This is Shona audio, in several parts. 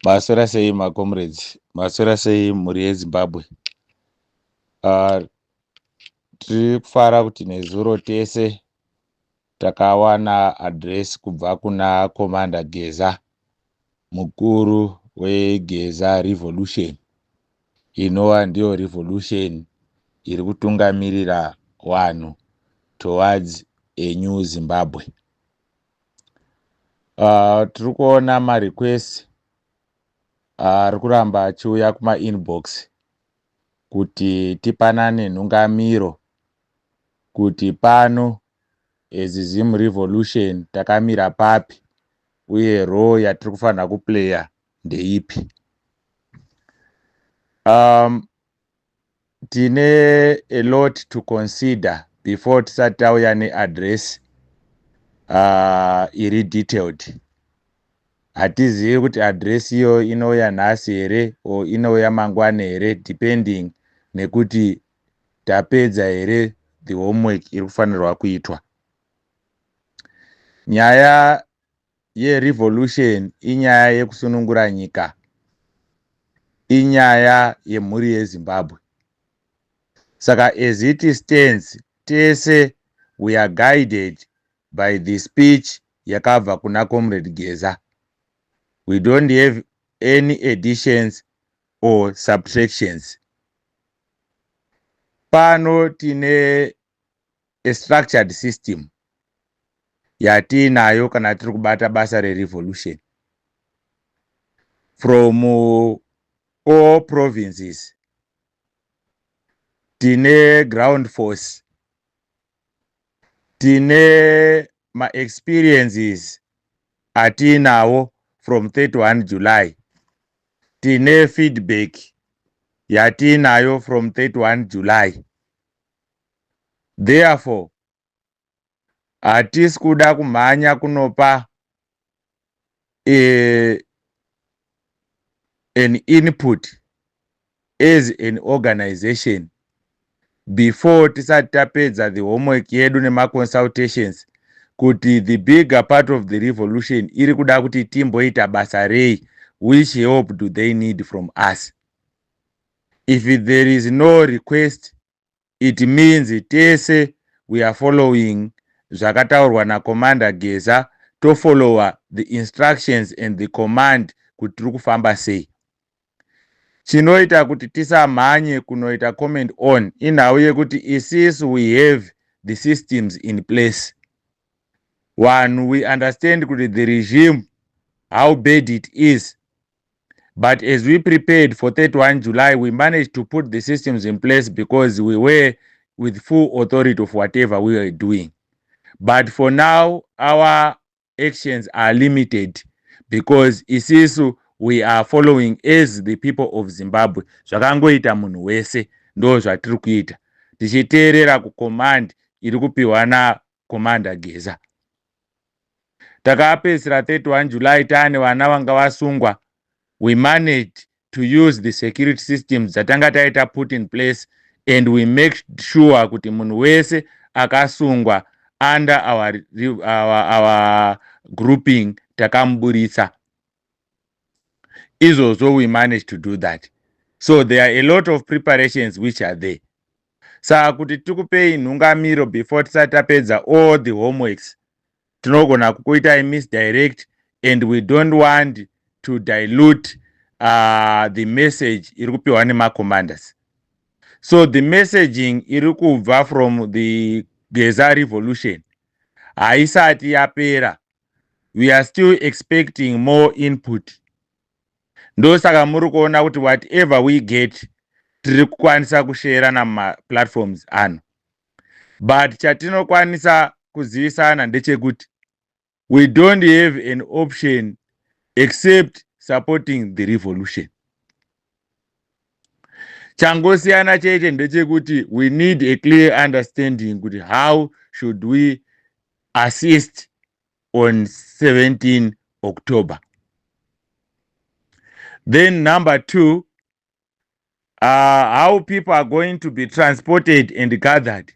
Maswera sei macomrades, maswera sei mhuri yeZimbabwe? Tiri kufara kuti nezuro tese takawana address kubva kuna Commander Geza, mukuru weGeza Revolution, inova ndiyo revolution iri kutungamirira vanhu towards a new Zimbabwe. Tiri kuona marequest ari kuramba achiuya kumainbox kuti tipanane nhungamiro kuti pano as Zim Revolution takamira papi, uye role yatiri kufanira kuplaya ndeipi. Tine a lot to consider before tisati tauya neaddress iri detailed. Hatizivi kuti address iyo inouya nhasi here or inouya mangwana here, depending nekuti tapedza here the homework iri kufanirwa kuitwa. Nyaya yerevolution inyaya yekusunungura nyika, inyaya yemhuri yeZimbabwe. Saka as it stands, tese we are guided by the speech yakabva kuna Comrade Geza. We don't have any additions or subtractions. Pano tine a structured system yatiinayo kana tiri kubata basa rerevolution. From all provinces tine ground force, tine maexperiences atiinawo from 31 July, tine feedback yatiinayo from 31 July. Therefore hatisi kuda kumhanya kunopa an input as an organization before tisati tapedza the homework yedu nemaconsultations, kuti the bigger part of the revolution iri kuda kuti timboita basa rei, which help do they need from us. If there is no request, it means tese we are following zvakataurwa nacommander Geza, tofollowa the instructions and the command kuti tiri kufamba sei. Chinoita kuti tisamhanye kunoita comment on inhau yekuti isisu we have the systems in place. Vanhu, we understand kuti the regime, how bad it is, but as we prepared for 31 July, we managed to put the systems in place because we were with full authority of whatever we were doing. But for now our actions are limited because isisu we are following as the people of Zimbabwe. Zvakangoita munhu wese ndo zvatiri kuita, tichiteerera kucommand iri kupiwa nacommander Geza. Takapedzisira 31 July taane vana vanga vasungwa. We managed to use the security systems dzatanga taita put in place, and we make sure kuti munhu wese akasungwa under our grouping takamuburitsa. Izvozvo we managed to do that. So there are a lot of preparations which are there. Saka kuti tikupei nhungamiro before tisati tapedza all the homeworks, tinogona kukuitai misdirect, and we don't want to dilute the message iri kupiwa nemacommanders. So the messaging iri kubva from the Geza Revolution haisati yapera. We are still expecting more input. Ndosaka muri kuona kuti whatever we get, tiri kukwanisa kushera namaplatforms ano. But chatinokwanisa kuzivisana ndechekuti we don't have an option except supporting the revolution. Changosiyana chete ndechekuti we need a clear understanding kuti how should we assist on 17 October. Then number two, how people are going to be transported and gathered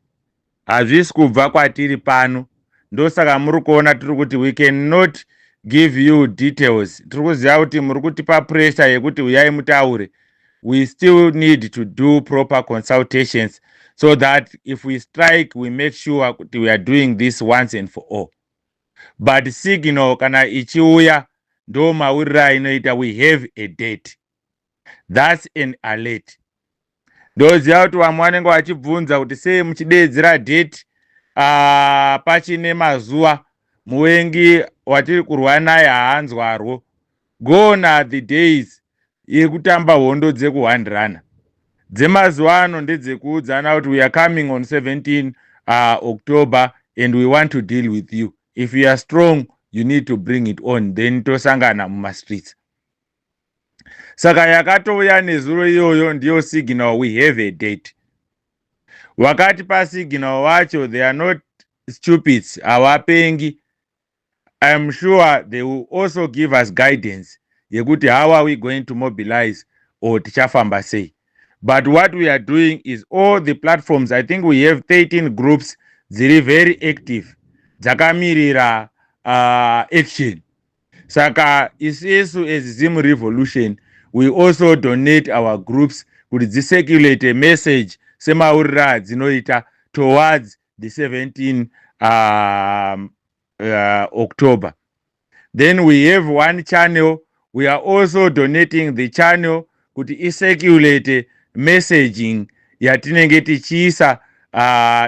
hazvisi kubva kwatiri pano. Ndosaka muri kuona tiri kuti we cannot Give you details. Tiri kuziva kuti muri kutipa pressure yekuti uyai mutaure. We still need to do proper consultations so that if we strike, we make sure kuti we are doing this once and for all. But signal kana ichiuya, ndo mauriro ainoita. We have a date, that's an alert. Ndoziva kuti vamwe vanenge vachibvunza kuti sei muchideedzera date pachine mazuva. Muvengi watiri kurwa naye haanzwarwo. Gone are the days yekutamba hondo dzekuhwandirana. Dzemazuva ano ndedzekuudzana kuti we are coming on 17 October and we want to deal with you. If you are strong, you need to bring it on. Then tosangana mumastreets. Saka yakatouya nezuro iyoyo ndiyo signal. We have a date. Wakati pasignal wacho, they are not stupids, havapengi. I am sure they will also give us guidance yekuti how are we going to mobilize or tichafamba sei. But what we are doing is all the platforms, I think we have 13 groups dziri very active, dzakamirira action. Saka isisu as Zim Revolution, we also donate our groups kuti dzicirculate a message semauriro adzinoita towards the 17 October. Then we have one channel. We are also donating the channel kuti icirculate messaging yatinenge tichiisa,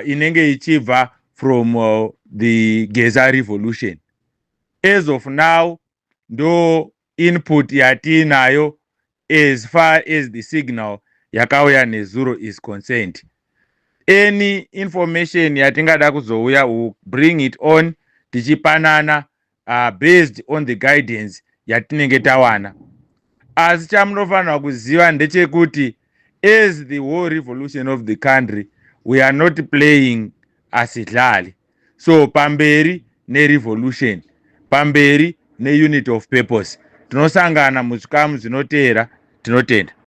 inenge ichibva from the Geza Revolution. As of now, ndo input yatiinayo as far as the signal yakauya nezuro is concerned. Any information yatingada kuzouya, will bring it on, tichipanana based on the guidance yatinenge tawana. Asi chamunofanira kuziva ndechekuti as the whole revolution of the country, we are not playing, asidlali. So pamberi nerevolution, pamberi neunity of purpose. Tinosangana muzvikamu zvinoteera. Tinotenda.